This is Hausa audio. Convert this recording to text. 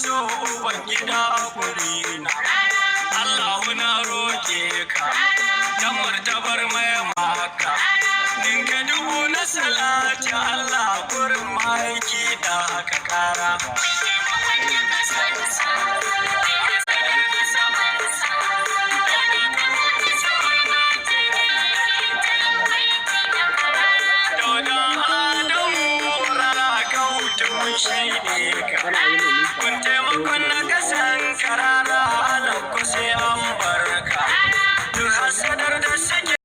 so Ubangida gurina. Allahu na roke ka, dan martabar mai maka. Ninka dubu na salati Allah gurin maiki da ka kara. Mai taimakon duka sonsa, mai hasada samansa, dole ka mutu su yake ta yin baiti na karara. Dauda Adamu rara ka hutu mun shaide ka. Kun taimakon na